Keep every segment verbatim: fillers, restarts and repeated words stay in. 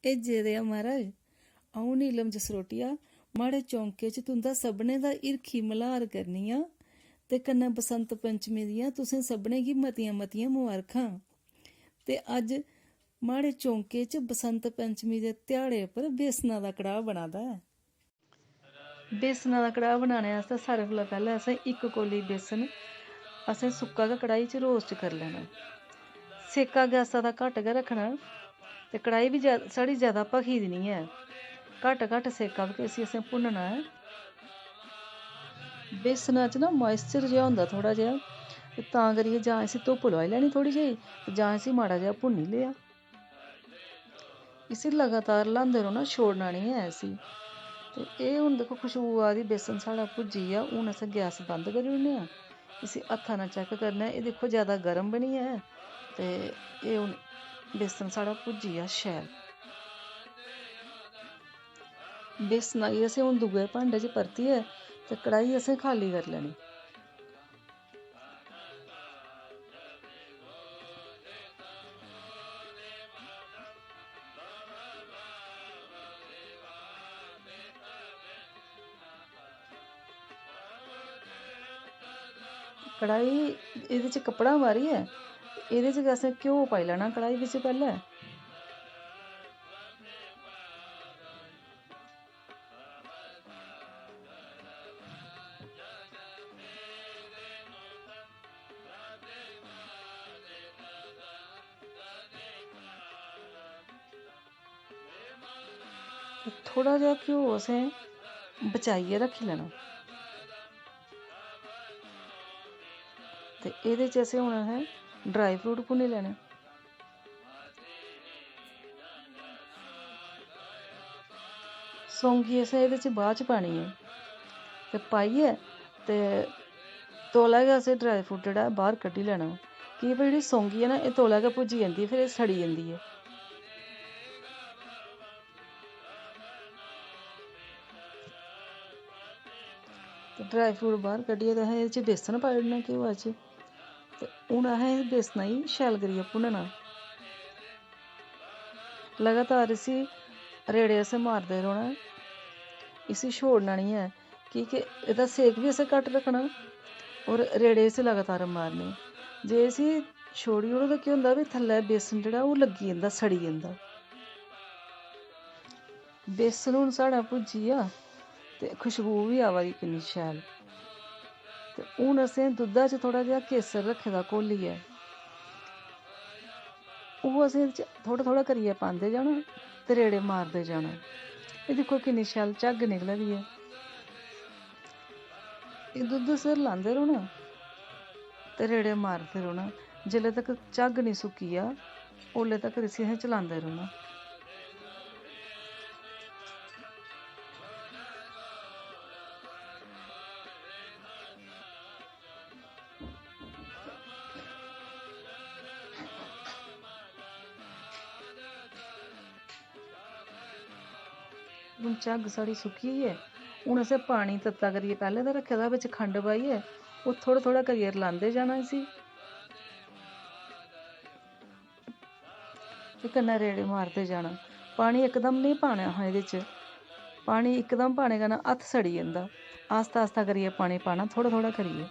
एह् जे दे आ, महाराज। अ'ऊं नीलम जसरोटिया, माड़े चौंके च तुं'दा सभनें दा हिरखी मल्हार करनी आं ते कन्नै बसंत पंचमी दियां तुसें सभनें गी मतियां-मतियां मबारखां। ते अज्ज माड़े चौंके च बसंत पंचमी दे ध्याड़े उप्पर बेसना दा कड़ाह् बना दा ऐ। बेसना दा कड़ाह् बनाने आस्तै सारें कोला पैह्लें असें इक कौली बेसन असें सुक्का गै कड़ाही च roast करी लैना। सेका गैसा दा घट्ट गै रक्खना ते कड़ाही बी ज्या-, साढ़ी जैदा भखी दी निं ऐ। घट्ट, घट्ट सेका पर इसी असें भुन्नना ऐ। बेसना च ना moisture जेहा होंदा थोह्ड़ा जेहा, ते तां करियै जां इसी धुप्प लोआई लैनी थोह्ड़ी जेही, ते जां इसी माड़ा जेहा भुन्नी लेआ। इसी लगातार ल्हांदे रौह्ना, छोड़ना निं ऐ इसी। ते एह् हून दिक्खो, खुशबू आ दी, बेसन साढ़ा भुज्जी गेआ। हून असें गैस बंद करी ओड़ने आं। इसी हत्था नै check करना ऐ। एह् दिक्खो, जैदा गर्म बी निं ऐ। ते एह् हून बेसन साढ़ा भुज्जी गेआ शैल। बेसना गी असें हून दूए भांडे च परतियै ते कड़ाही असें खाल्ली करी लैनी। कड़ाही एह्दे च कपड़ा मारियै एह्दे च गै असें घ्यो पाई लैना कड़ाही बिच पैह्लें। थोह्ड़ा जेहा घ्यो असें बचाइयै रक्खी लैना। ते एह्दे च असें हून असें dry fruit भुन्नी लैने। सौंगी असें एह्दे च बाद च पानी ऐ ते पाइयै ते तौला गै असें dry fruit जेह्ड़ा ऐ बाह्र कड्ढी लैना। की भई जेह्ड़ी सौंगी ऐ ना, एह् तौला गै भुज्जी जंदी, फिर एह् सड़ी जंदी ऐ। ते dry fruit बाह्र कड्ढियै ते असें एह्दे च बेसन पाई ओड़ना घ्योआ च। ते हून असें इस बेसना गी शैल करियै भुन्नना। लगातार इसी रेड़े असें मारदे रौह्ना, इसी छोड़ना निं ऐ, की के एह्दा सेक बी असें घट्ट रक्खना होर रेड़े इसी लगातार मारने। जे इसी छोड़ी ओड़ो ते केह् होंदा, भी थल्लै बेसन जेह्ड़ा ओह् लग्गी जंदा, सड़ी जंदा। बेसन हून साढ़ा भुज्जी गेआ ते खुशबू बी आवा दी किन्नी शैल। ते हून असें दुद्धा च थोह्ड़ा जेहा केसर रक्खे दा घोलियै, ओह् असें एह्दे च थोह्ड़ा थोह्ड़ा करियै पांदे जाना ते रेड़े मारदे जाना। एह् दिक्खो किन्नी शैल झग्ग निकला दी ऐ। एह् दुद्ध सिर लांदे रौह्ना ते रेड़े मारदे रौह्ना। जेल्लै तक झग्ग निं सुक्की जा, ओल्लै तक इसी असें चलांदे रौह्ना। हून झग्ग साढ़ी सुक्की गेई ऐ। हून असें पानी तत्ता करियै पैह्लें दा रक्खे दा, बिच खंड पाइयै ओह् थोह्ड़ा थोह्ड़ा करियै रलांदे जाना इसी। ते कन्नै रेड़े मारदे जाना। पानी इकदम नेईं पाना हा एह्दे च। पानी इकदम पाने कन्नै हत्थ सड़ी जंदा। आस्ता आस्ता करियै पानी पाना, थोह्ड़ा थोह्ड़ा करियै।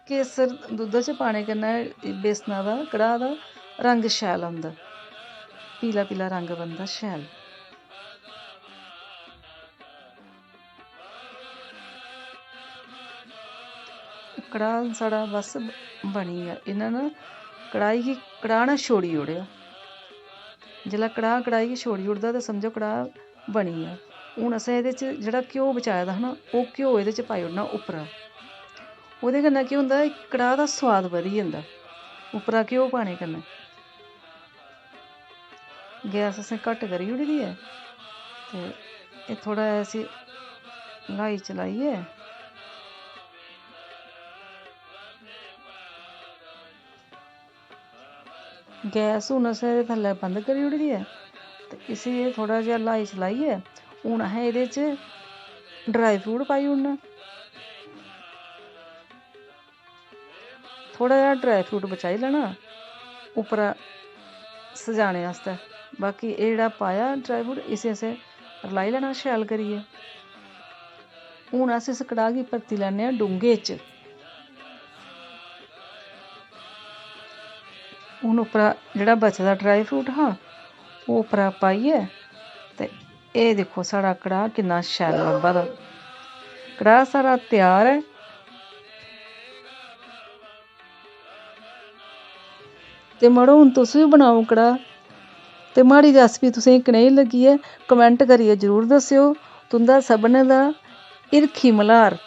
केसर दुद्धा च पाने कन्नै बेसना दा, कड़ाह् दा रंग शैल औंदा, पीला पीला रंग बनदा शैल। कड़ाह् साढ़ा बस बनी गेआ। इ'यां ना कड़ाही गी, कड़ाह् ने छोड़ी ओड़ेआ। जेल्लै कड़ाह् कड़ाही गी छोड़ी ओड़दा ते समझो कड़ाह् बनी गेआ। हून असें एह्दे च जेह्ड़ा घ्यो बचाए दा हा ना, ओह् घ्यो एह्दे च पाई ओड़ना उप्परा। ओह्दे कन्नै केह् होंदा, कड़ाह् दा सोआद बधी जंदा उप्परा घ्यो पाने कन्नै। गैस असें घट्ट करी ओड़ी दी ऐ ते एह् थोह्ड़ा इसी ल्हाई चलाइयै गैस हून असें एह्दे थल्लै बंद करी ओड़ी दी ऐ ते इसी एह् थोह्ड़ा जेहा ल्हाई छलाइयै हून असें एह्दे च ड्राई फ्रूट पाई ओड़ना। थोह्ड़ा जेहा ड्राई फ्रूट बचाई लैना उप्परा सजाने आस्तै। बाकी एह् जेह्ड़ा पाया ड्राई फ्रूट, इसी असें रलाई लैना शैल करियै। हून अस इस कड़ाह् गी परती लैन्ने आं डूंगे च। हून उप्परा जेह्ड़ा बचे दा ड्राई फ्रूट हा, ओह् उप्परा पाइयै ते एह् दिक्खो, साढ़ा कड़ाह् किन्ना शैल लब्भा दा। कड़ाह् साढ़ा त्यार ऐ। ते मड़ो, हून तुस बी बनाओ कड़ाह्। ते म्हाड़ी recipe तुसेंगी कनेही लग्गी ऐ, comment करियै जरूर दस्सेओ। तुं'दा सभनें दा हिरखी मल्हार।